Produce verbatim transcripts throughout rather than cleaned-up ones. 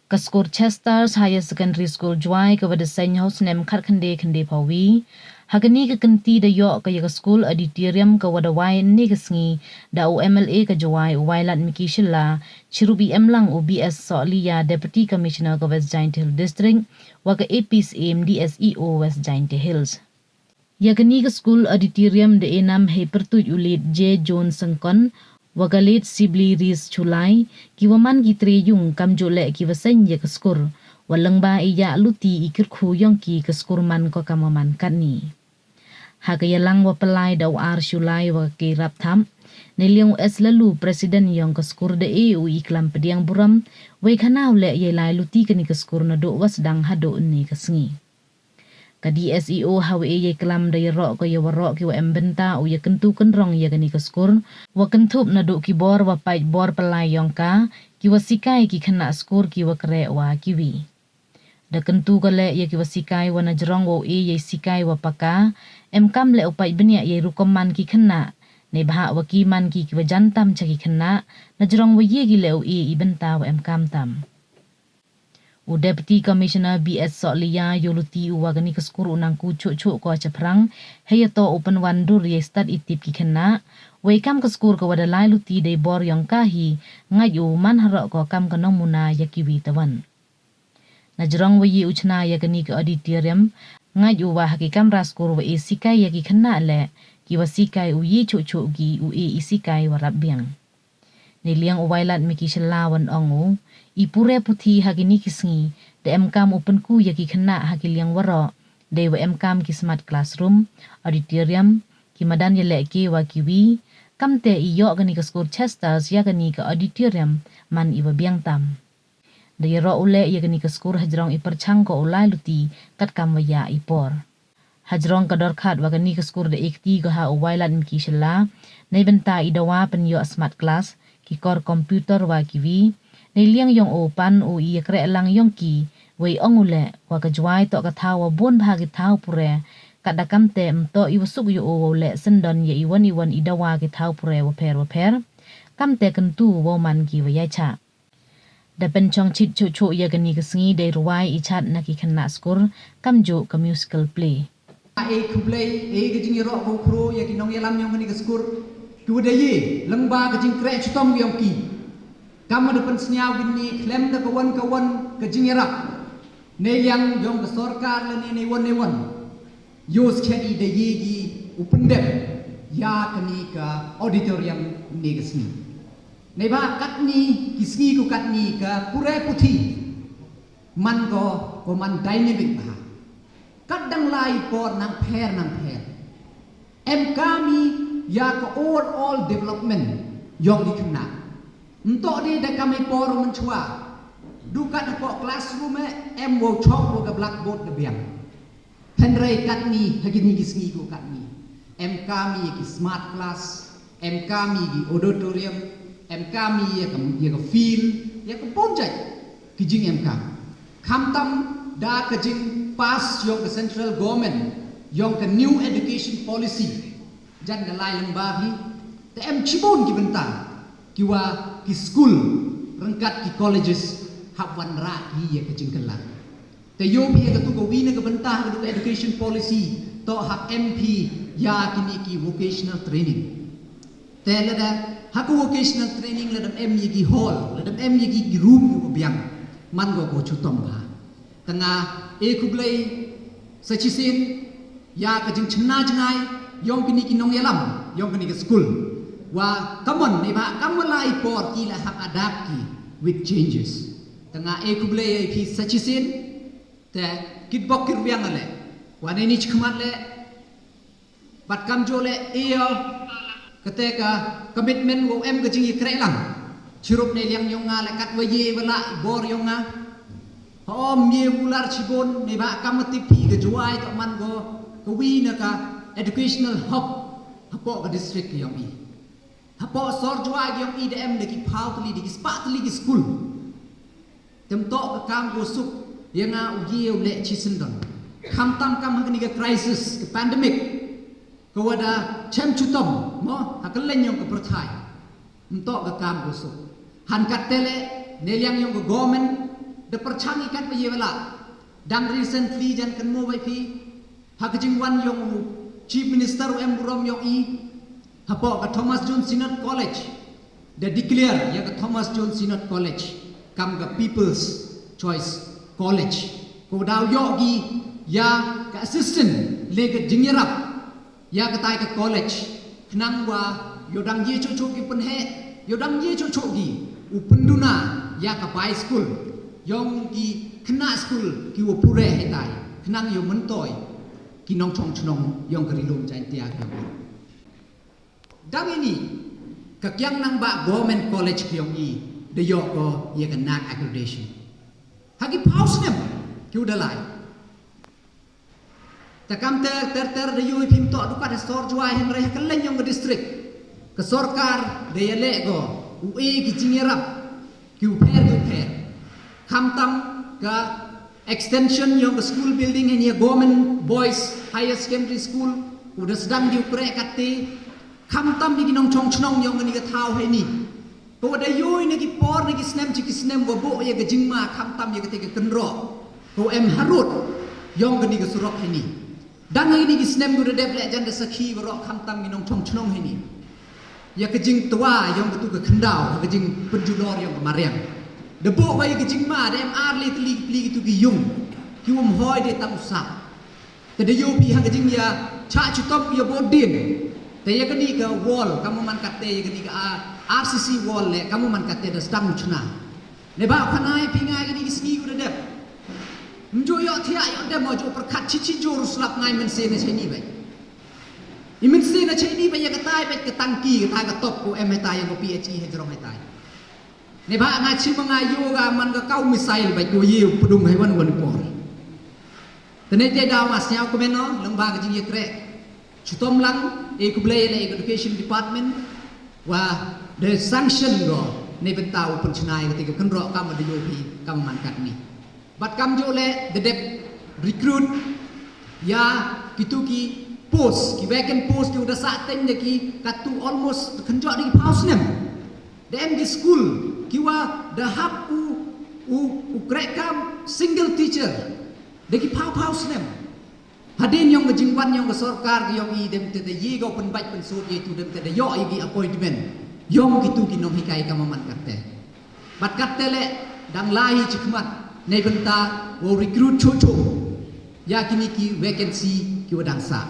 Ka skur Chesters Higher Secondary School Jowai ka wa da seng ha u snem khat khyndai khyndai phaw wi. Ha kani ka kynti da yoh ka ya ka school auditorium ka wa da wai ynne ka sngi da u M L A ka Jowai u Wailadmiki Shylla, chirup i em lang u B S Sohliya, Deputy Commissioner ka West Jaintia Hills District, wa ka A P C M D S E O West Jaintia Hills. Ya kani ka school auditorium da e nam hei pyrtuit u late J John Syngkon wa ka late Sibley Rees Shullai, ki wa man ki tre yung kamjooh leh ki wa seng ya ka skur, wa lyngba i ya luti i kyrkhu yong ki ka skur man ko kam wa man katni. Ha ka yalang wa pynlai da u R Shullai wa ka K Rapthap, neiliang u S Laloo, President yong ka skur, da e u i klam pdiang burom, wei khana u leh yei lai luti kani ka skur nadooh wa sdang hadooh ynne ka sngi. Ka D S E O ha wa e yei klam da yaroh ko ya waroh ki wa em bynta u ya kyntu kynrong ya kani ka skur, wa kynthup nadooh ki bor wa pait bor pynlai yong ka, ki wa sikai, ki khynnah skur ki wa kreh wa ki wi. Da kyntu ko leh ya ki wa sikai wa najrong wa u e yei sikai wa paka, em kam leh u pait bniah yei rukom man ki khynnah, neibhah wa ki man ki ki wa jan tam cha ki khynnah, najrong wa ye ki leh u e i bynta wa em kam tam. U Deputy Commissioner B S Sohliya yoh luti u wa kani ka skur u nang ku chuh chuh ko chaphrang, hei ya toh u pynwan dur yei stad i tip ki khynnah, wei kam ka skur ka wa da lai luti dei bor yong ka hi, ngait u man haroh ko kam ka nongmuna ya ki wi tawan. Najrong wa ye u chna ya kani ka auditorium, ngait u wa ha ki kamra skur wa e sikai ya ki khynnah leh, ki wa sikai u ye chuh chuh ki u e i sikai wa rap biang. Neiliang u Wailadmiki Shylla wan ong u, i pure puthi ha kini ki sngi da em kam u pynku ya ki khynnah ha ki liang waroh, dei wa em kam ki smart classroom, auditorium, ki madan ya leh ke wa ki wi, kamte i yoh kani ka skur Chesters ya kani ka auditorium man i wa biang tam. Da yaroh u leh ya kani ka skur hajrong i pyrchang ko u lai luti kat kam wa ya i por. Hajrong ka dorkhat wa kani ka skur da e kti ko ha u Wailadmiki Shylla, neibynta i dawa pynyoh smart class, ki kor computer wa ki wi, neiliang yong u pan u i ya kreh lang yong ki, wei ong u leh wa ka Jowai toh ka thaw wa bun bha ki thaw pure, kat da kamte ym toh i wa suk yoh u wa u leh syndon ya i wan i wan i dawa ki thaw pure wa pher wa pher, kamte kyntu wa u man ki wa ya chah. Da pynchong chit chuh chuh ya kani ka sngi dei rwai i chat na ki khynnah skur, kamjooh ka musical play. E khublei, e ka jingyaroh ko khro ya ki nongyalam yong kani ka skur, ki wa da ye lyngba ka jingkreh chitom yong ki. Kam wa da pynsniaw kini khlem da ka wan ka wan ka jingyarap, neiliang yong ka sorkar lane neiwan neiwan, yoh skhet i da ye ki u pyndep ya kani ka auditorium ynne ka sngi. Neibhah katni, ki sngi ko katni ka pure puthi man ko, ko man dynamic bha. Kat dang lai por nang pher nang pher, em kam i ya ka overall development yong ki khynnah. Ym toh de da kam i por mynchwa, du kat hapoh classroom e em wow chok wow ka blackboard da biang. Hynrei katni, ha kini ki sngi ko katni, em kam i ya ki smart class, em kam i ya ki auditorium, em kam i ya ka, ya ka field, ya ka bun jait ki jingem kam. Khamtam da ka jingpass yong ka central government yong ka new education policy, jan ka lai lyngba hi, te em chibun ki bynta ki wa ki school ryngkat ki colleges hap wanrah ki ya ka jingkylla. Te yoh phi ya katu ka wi na ka bynta ha katu ka education policy, toh hap em phi ya kini ki vocational training. Te lada ha ka vocational training lada em ya ki hall, lada em ya ki room ki wa biang, man ko ko chitom bha. Tang nga e khublei sa chisien ya ka jingchna jngai yong kini ki nongyalam yong kini ki school. Wa kamon neibhah kam wa lai por ki la hap adapt ki with changes. Tang nga e khublei ya phi sa chisien. Te kitbok kirwiang ale, wa neini chikhmat le, bad kamjooh le, e ya kate ka commitment wow em ka jingyakreh lang chirup neiliang yong nga le, kat wa ye wa lah i bor yong nga. Hom ye wular chibun, neibhah kam wa tip phi ka Jowai toh man ko ka wi na ka educational hub hapoh ka district yong i. Hapoh sor Jowai yong i da em da ki phaw tylli, da ki spah tylli ki school. Te ym toh ka kam ko suk ya nga u ye u leh chisyndon. Khamtam kam ha kani ka crisis, ka pandemic, ka wa da chem chitom mo ha ka leng yong ka pyrthai. Ym toh ka kam ko suk. Hankat te le, neiliang yong ka government, Da pyrchang i kat wa ye wa lah. Dang recently jan kynmaw wa phi, ha ka jingwan yong u Chief Minister u em burom yong i, hapoh ka Thomas Jones Synod College, da declare ya ka Thomas Jones Synod College kam ka People's Choice College. Ko daw yoh ki ya ka assistant le ka jingyarap ya katai ka college, khnang wa yow dang ye choh choh ki pynheh, yow dang ye choh choh ki u pynduna ya ka bai school yong ki khynnah school ki wa pure heitai, khnang yow myntoi ki nongchong chnong yong ka Ri-loom Jaiñtia ka. Dang ini, ka Kiang Nangbah Government College ki yong i da yoh ko ya ka NAAC accreditation ha ki phaw snem ki wa da lai. Ta kam ter ter ter da yoh i phi ym toh du kat ha sor Jowai, hynrei ha kylleng yong ka district, ka sorkar da yaleh ko u e ki jingyarap ki u pher ki u pher. Khamtam ka extension yong ka school building heini ya Government Boys Higher Secondary School, u da sdang ki u kreh katte. Khamtam ya ki nongchong chnong yong kani ka thaw heini, ko wa da yoh i na ki por, na ki snem chi ki snem, wa buh ya ka jingma khamtam ya kate ka kynroh ko em harud yong kani ka surok heini. Dang heini ki snem ko da dep leh, jan da sakhi waroh khamtam ki nongchong chnong heini ya ka jingtwa yong katu ka khyndaw ha ka jingpynjulor yong ka mariang. Da buh wa ya ka jingma, da em ar le tylli ki pli kitu ki yung ki wa ym hoi de tang u sap. Te da yoh phi ha ka jingya chah chitom ya bordin. Te ya kani ka wall, kam wa man katte, ya kani ka, ah, R C C wall le, kam wa man katte da sdang u chna. Neibhah u khana i phi, nga kini ki sngi ko da dep, ym ju yoh thiah yoh dem, ju pyrkhat chi chi jur u slap, nga i mynsiem na cheini bait. I mynsiem na cheini bait ya katai bait ka tangki, katai ka top ko em heitai yong ka P H E hajrong heitai. Neibhah nga chim, nga yoh ka man ka kaw missile bait ko ye u pdung heiwan wan i por. Te neite daw nga sñiaw kmen o, lyngba ka jingyakreh chitom lang, e khublei le Education Department wa da sanction ko neibynta u pynchna ya kate ka kynroh kam wa da yoh phi kam wa man katni. Bad kamjooh le da dep recruit ya kitu ki post, ki vacant post ki wa da sah teng da ki katu almost kynjoh da ki phaw snem. Da em ki school ki wa da hap u, u, u kreh kam single teacher da ki phaw phaw snem. Hadien yong ka jingwan yong ka sorkar ki yong i, dem te da ye ko pynbait pynsut ya itu, dem te da yoh ya ki appointment yong kitu ki nonghikai kam wa man katte. Bad katte le dang lai i chikhmat neibynta wow recruit choh choh ya kini ki vacancy ki wa dang sah.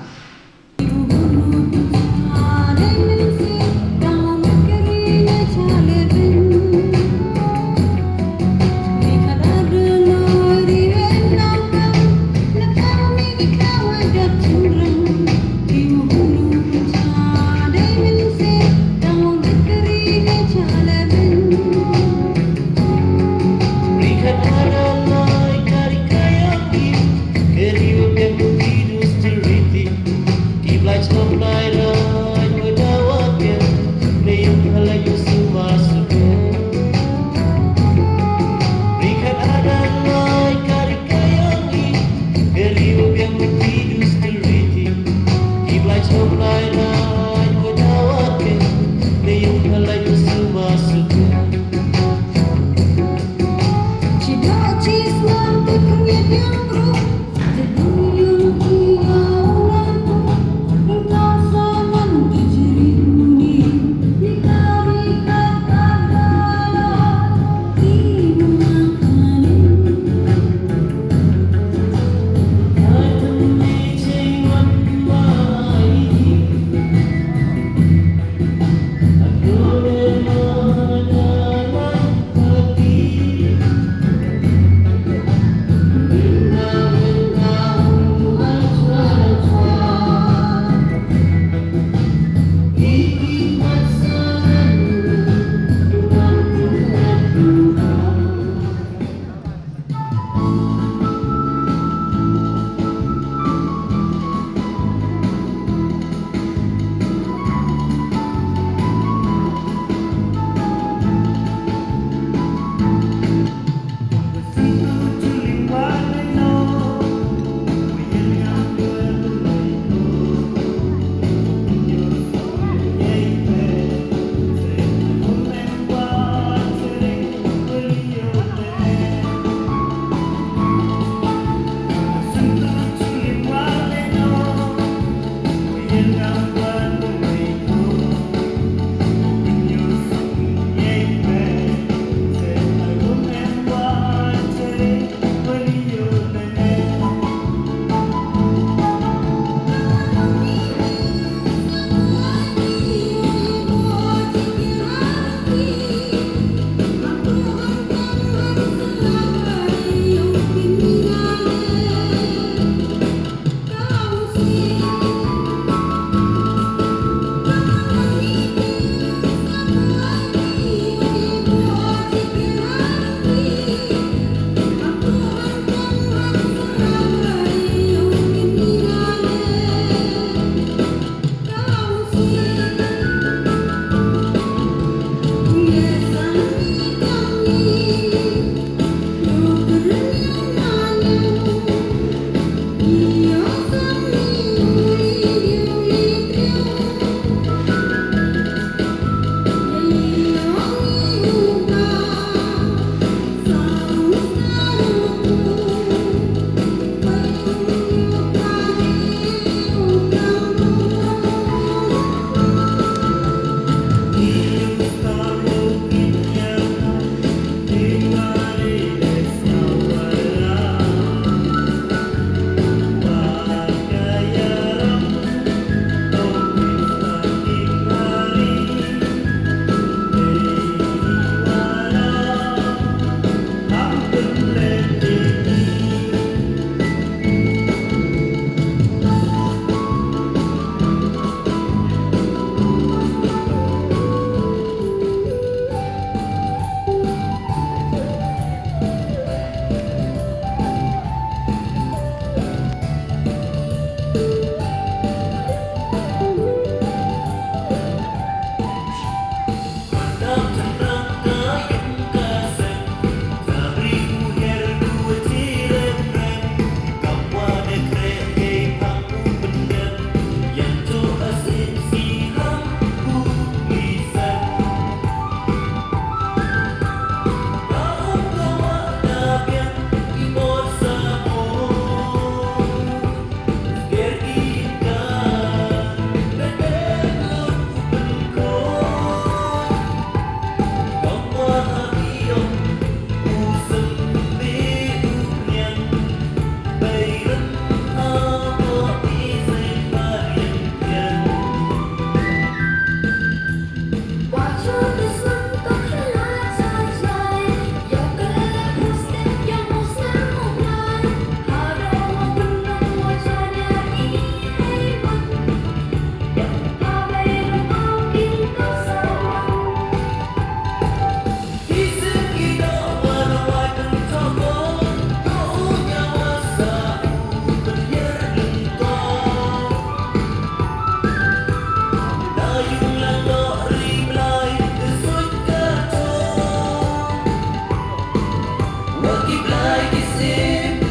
Wa ki blai ki sim,